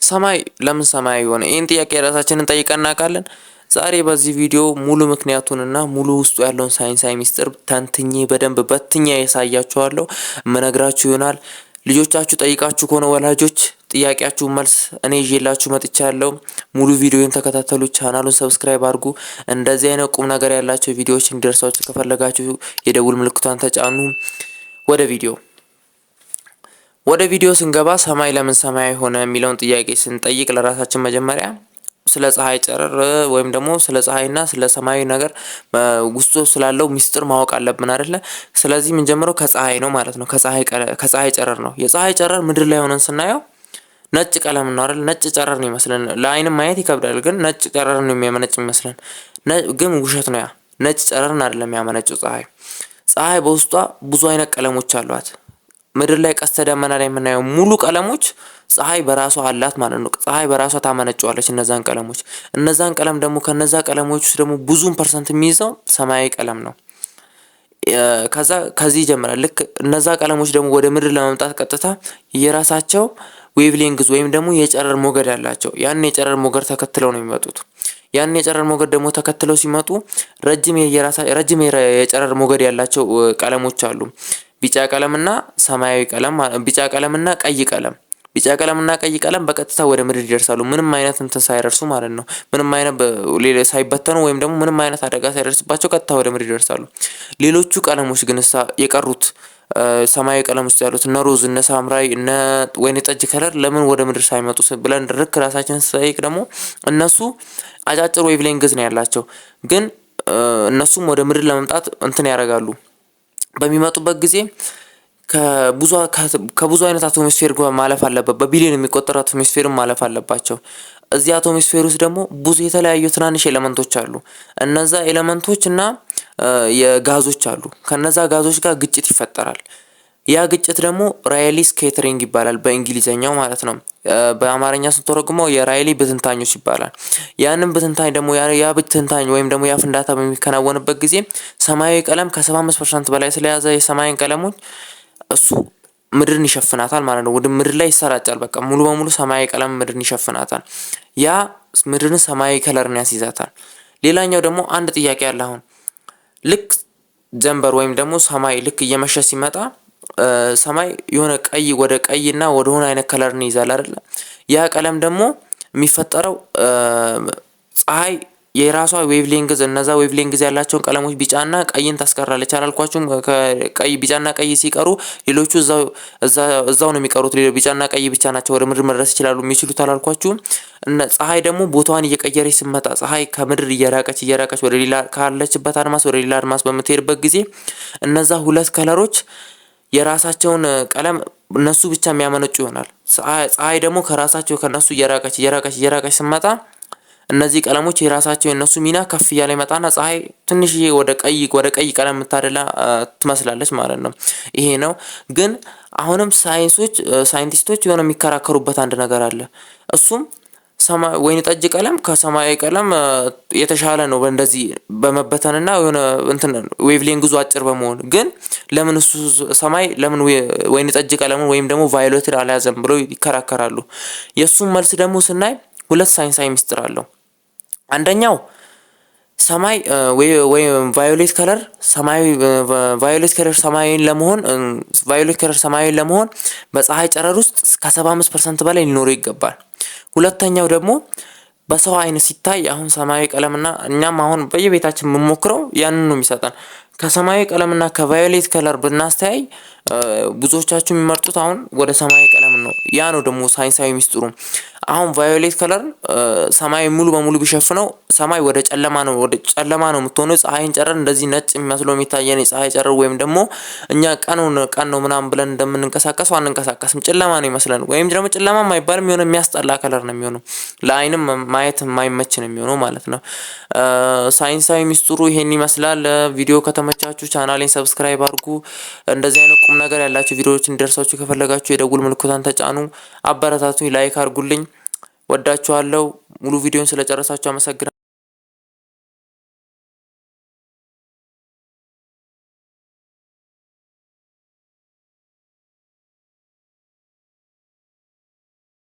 ሰማይ ለምን ሰማያዊ ሆነ? ይህን ጥያቄ ራሳችንን ጠይቀን እናውቃለን? ዛሬ በዚህ ቪዲዮ ሙሉ ምክንያቱንና ሙሉ ውስጡ ያለውን ሳይንሳዊ ሚስጥር ተንትኜ በደንብ በትኜ ያሳያችኋለሁ፣ ምነግራችሁ ይሆናል። ልጆቻችሁ ጠይቃችሁ ከሆነ ወላጆች ጥያቄያችሁ መልስ እኔ ይዤላችሁ መጥቻለሁ። ሙሉ ቪዲዮን ተከታተሉ፣ ቻናሉን subscribe አድርጉ። እንደዚህ አይነት ቁም ነገር ያላቸው ቪዲዮዎች እንዲደርሳችሁ ከፈለጋችሁ የደውል ምልክቷን ተጫኑ። ወደ ቪዲዮ ስንገባ ሰማይ ለምን ሰማያዊ ሆነ የሚለውን ጥያቄ ስንጠይቅ ለራሳችን መጀመሪያ ስለ ፀሐይ ጨረር ወይም ደግሞ ስለ ፀሐይና ስለ ሰማያዊ ነገር ውስጡ ስላለው ሚስጥር ማወቅ አለብን አይደለ? ስለዚህ የምንጀምረው ከፀሐይ ነው ማለት ነው። ከፀሐይ ጨረር ነው። የፀሐይ ጨረር ምድር ላይ ሆነን ስናየው ነጭ ቀለም ነው አይደል? ነጭ ጨረር ነው ይመስለን። ለአይንም ማየት ይከብዳል፣ ግን ነጭ ጨረር ነው የሚያመነጭ ይመስለን። ግን ውሸት ነው። ያ ነጭ ጨረርን አይደለም የሚያመነጨው ፀሐይ። ፀሐይ በውስጧ ብዙ አይነት ቀለሞች አሏት። ምድር ላይ ቀስተ ደመና ላይ የምናየው ሙሉ ቀለሞች ፀሐይ በራሷ አላት ማለት ነው። ፀሐይ በራሷ ታመነጨዋለች እነዛን ቀለሞች። እነዛን ቀለም ደግሞ ከነዛ ቀለሞች ውስጥ ደግሞ ብዙውን percent የሚይዘው ሰማያዊ ቀለም ነው። ከዛ ከዚህ ይጀምራል። ልክ እነዛ ቀለሞች ደግሞ ወደ ምድር ለመምጣት ቀጥታ የራሳቸው wavelength ወይም ደግሞ የጨረር ሞገድ አላቸው። ያን የጨረር ሞገድ ተከትለው ነው የሚመጡት። ያን የጨረር ሞገድ ደግሞ ተከትለው ሲመጡ ረጅም የጨረር ሞገድ ያላቸው ቀለሞች አሉ። ቢጫ ቀለምና ሰማያዊ ቀለም፣ ቢጫ ቀለምና ቀይ ቀለም። ቢጫ ቀለምና ቀይ ቀለም በቀጥታ ወደ ምድር ይደርሳሉ። ምንም አይነት እንትን ሳይደርሱ ማለት ነው። ምንም አይነት ሳይበተኑ ወይም ደግሞ ምንም አይነት አደጋ ሳይደርስባቸው ቀጥታ ወደ ምድር ይደርሳሉ። ሌሎቹ ቀለሞች ግን እሳ የቀሩት ሰማያዊ ቀለም ውስጥ ያሉት እነ ሮዝ፣ እነ ሳምራዊ፣ እነ ወይን ጠጅ color ለምን ወደ ምድር ሳይመጡ ብለን ልክ ራሳችንን ስንጠይቅ ደግሞ እነሱ አጫጭር wavelength ነው ያላቸው፣ ግን እነሱም ወደ ምድር ለመምጣት እንትን ያደርጋሉ። በሚመጡበት ጊዜ ከብዙ አይነት atmosphere ጋር ማለፍ አለበት። በቢሊዮን የሚቆጠሩ atmosphere ን ማለፍ አለባቸው። እዚህ atmosphere ውስጥ ደግሞ ብዙ የተለያዩ ትናንሽ element ኦች አሉ። እነዛ element ኦች እና የጋዞች አሉ። ከነዛ ጋዞች ጋር ግጭት ይፈጠራል። ያ ግጭት ደግሞ Rayleigh scattering ይባላል በእንግሊዘኛው ማለት ነው። በአማርኛ ስንተረጉመው የራይሊ ብትንታኞች ይባላል። ያንን ብትንታኝ ደግሞ ያ ብትንታኝ ወይም ደግሞ ያ ፍንዳታ በሚከናወንበት ጊዜ ሰማያዊ ቀለም ከ75% በላይ ስለያዘ የሰማይን ቀለሞች እሱ ምድርን ይሸፍናታል ማለት ነው። ወደ ምድር ላይ ይሰራጫል። በቃ ሙሉ በሙሉ ሰማያዊ ቀለም ምድርን ይሸፍናታል። ያ ምድርን ሰማያዊ color ን ያስይዛታል። ሌላኛው ደግሞ አንድ ጥያቄ አለ። አሁን ልክ ጀንበር ወይም ደግሞ ሰማይ ልክ እየመሸ ሲመጣ ሰማይ የሆነ ቀይ ወደ ቀይና ወደ ሆነ አይነት color ን ይይዛል አይደለ? ያ ቀለም ደግሞ የሚፈጠረው ፀሐይ የራሷ wavelength እነዛ wavelength ያላቸውን ቀለሞች ቢጫና ቀይን ታስቀራለች አላልኳችሁም? ቀይ ቢጫና ቀይ ሲቀሩ ሌሎቹ እዛው እዛው ነው የሚቀሩት። ቢጫና ቀይ ብቻ ናቸው ወደ ምድር መድረስ ይችላሉ የሚችሉት አላልኳችሁም? እነ ፀሐይ ደግሞ ቦታዋን እየቀየረች ስትመጣ ፀሐይ ከምድር እየራቀች እየራቀች ወደ ሌላ ካለችበት አድማስ ወደ ሌላ አድማስ በምትሄድበት ጊዜ እነዛ ሁለት color ኦች የራሳቸውን ቀለም እነሱ ብቻ የሚያመነጩ ይሆናል። ፀሐይ ደግሞ ከራሳቸው ከነሱ እየራቀች እየራቀች እየራቀች ስትመጣ እነዚህ ቀለሞች የራሳቸው የነሱ ሚና ከፍ እያለ ይመጣና ፀሐይ ትንሽዬ ወደ ቀይ ቀለም የምታደላ ትመስላለች ማለት ነው። ይሄ ነው። ግን አሁንም ሳይንሶች ሳይንቲስቶች የሆነ የሚከራከሩበት አንድ ነገር አለ። እሱም ወይን ጠጅ ቀለም ከሰማያዊ ቀለም የተሻለ ነው በእንደዚህ በመበተንና የሆነ እንትን wavelength ኡ አጭር በመሆን፣ ግን ለምን እሱ ሰማይ ለምን ወይን ጠጅ ቀለሙን ወይም ደግሞ violet ን አልያዘም ብለው ይከራከራሉ። የእሱን መልስ ደግሞ ስናይ ሁለት ሳይንሳዊ ሚስጥር አለው። አንደኛው ሰማይ ወይም violet color ሰማያዊ violet color ሰማያዊን ለመሆን violet color ሰማያዊን ለመሆን በፀሐይ ጨረር ውስጥ ከ75% በላይ ሊኖረው ይገባል። ሁለተኛው ደግሞ በሰው አይን ሲታይ አሁን ሰማያዊ ቀለምና እኛም አሁን በየቤታችን የምንሞክረው ያንን ነው የሚሰጠን። ከሰማያዊ ቀለምና ከ violet color ብናስተያይ ብዙዎቻችሁ የሚመርጡት አሁን ወደ ሰማያዊ ቀለም ነው። ያ ነው ደግሞ ሳይንሳዊ ሚስጥሩ። አሁን violet color ሰማይ ሙሉ በሙሉ ቢሸፍነው ሰማይ ወደ ጨለማ ነው የምትሆነው። ፀሐይን ጨረር እንደዚህ ነጭ የሚመስለው የሚታየን የፀሐይ ጨረር ወይም ደግሞ እኛ ቀኑን ቀን ነው ምናምን ብለን እንደምንንቀሳቀሰው አንንቀሳቀስም። ጨለማ ነው ይመስለን ወይም ደግሞ ጨለማ የማይባልም የሆነ የሚያስጠላ color ነው የሚሆነው። ለአይንም ማየት የማይመች ነው የሚሆነው ማለት ነው። ሳይንሳዊ ሚስጥሩ ይሄን ይመስላል። ቪዲዮ ከተመቻችሁ ቻናሌን subscribe አድርጉ። እንደዚህ አይነት ቁም ነገር ያላቸው ቪዲዮዎች እንዲደርሳችሁ ከፈለጋችሁ የደውል ምልክቷን ተጫኑ። አበረታቱኝ፣ like አድርጉልኝ። ወዳችኋለሁ። ሙሉ ቪዲዮን ስለጨረሳችሁ አመሰግናለሁ።